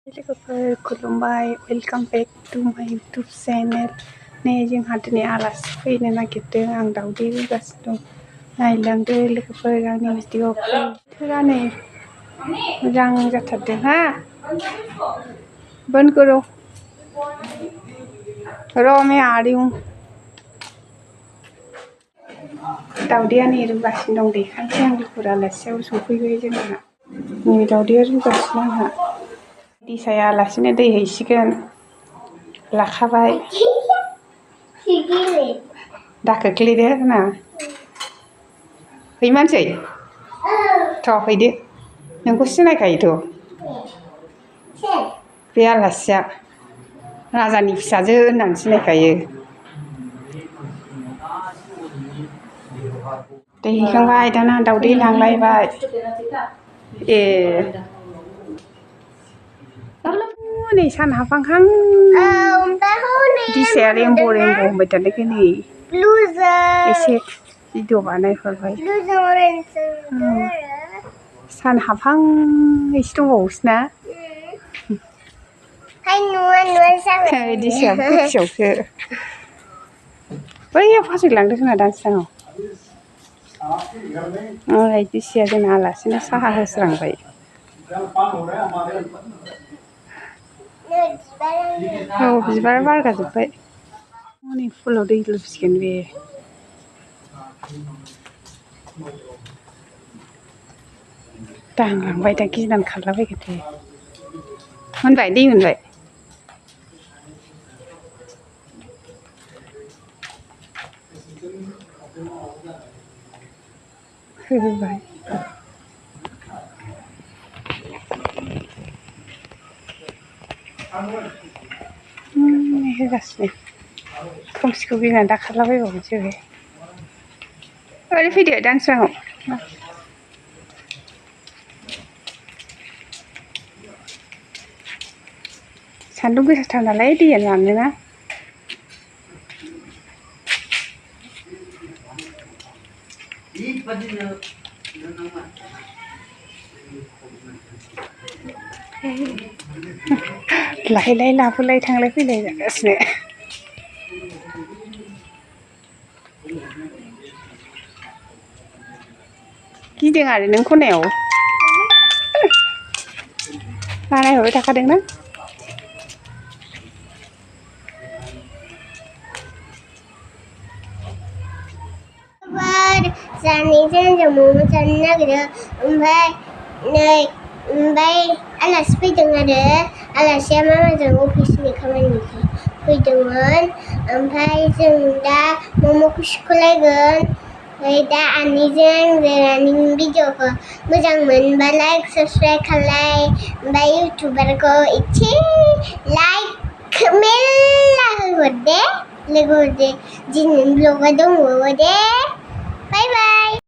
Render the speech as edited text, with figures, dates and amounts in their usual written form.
लोगोफोर खुलुमबाय welcome back to माय यूट्यूब चैनल नै जोंहा दिनै आलासि फैनो नागिरदों आं दावदै रुगासिनो दं नायलांदो लोगोफोर आंनि भिडिअखौ बोथोरा नै मोजां जाथारदों हा बंद करो र' मैं आ रही हूँ दावदैया नै रुगासिनो दं देखानोसै आं लोगोफोर आलासियाबो सफैबाय जोंहा नै दावदैया रुगासिनो आंहा दिसाया आलासिनो दै हैसिगोन लाखाबाय दा खोख्लैदो होना हैमानसै थ' हैदो नोंखौ सिनायखायोथ' बे आलासिया राजानि फिसाजो होननानै सिनायखायो दै हैखांबाय दाना दावदै लांलायबाय ए नै सान हाबहांहां दिसाया रेम्ब' होनबाय थानायखाय नै एसे भिडिअ बानायहरबाय सान हाबहांयैसो दंबावोसो ना दिसायाबो गोथियावसो बैयाव फासैलांदो जोंना दानस्राङाव ओमफ्राय दिसिया जोंना आलासिनो साहा होस्रांबाय औ बिबारा बारगाजोब्बाय हनै फुलाव दै लुसिगोन बे दांलांबाय दा गिनानै खारलाबायगोन दे मोनबाय दै मोनबाय होबाय होगासिनो खोमसिखौ गिनानै दा खारलाबायबावनोसै बे ओरै फैदो दानस्राङाव सान्दुं गोसाथार नालाय दैया रानोना लायलाय लाबोलाय थांलाय फैलाय जागासिनो गिदों आरो नों खनायाव नायहरबाय थाखादोंना जानायजों जों मम' जानो नागिरो ओमफ्राय आलासि फैदों आरो आलासिया मामाजों अफिसनि खामानि फैदोंमोन ओमफ्राय जों दा मम'खौ सुख'लायगोन ओमफ्राय दा आनैजों आंजों आनैनि भिडिअखौ मोजां मोनबा लाइक साबस्क्राइब खालाय ओमफ्राय इउटुबारखौ एसे लाइक मेल्ला होहर दे लोगोफोर दिनैनि ब्लगा दंबावो दे बाय बाय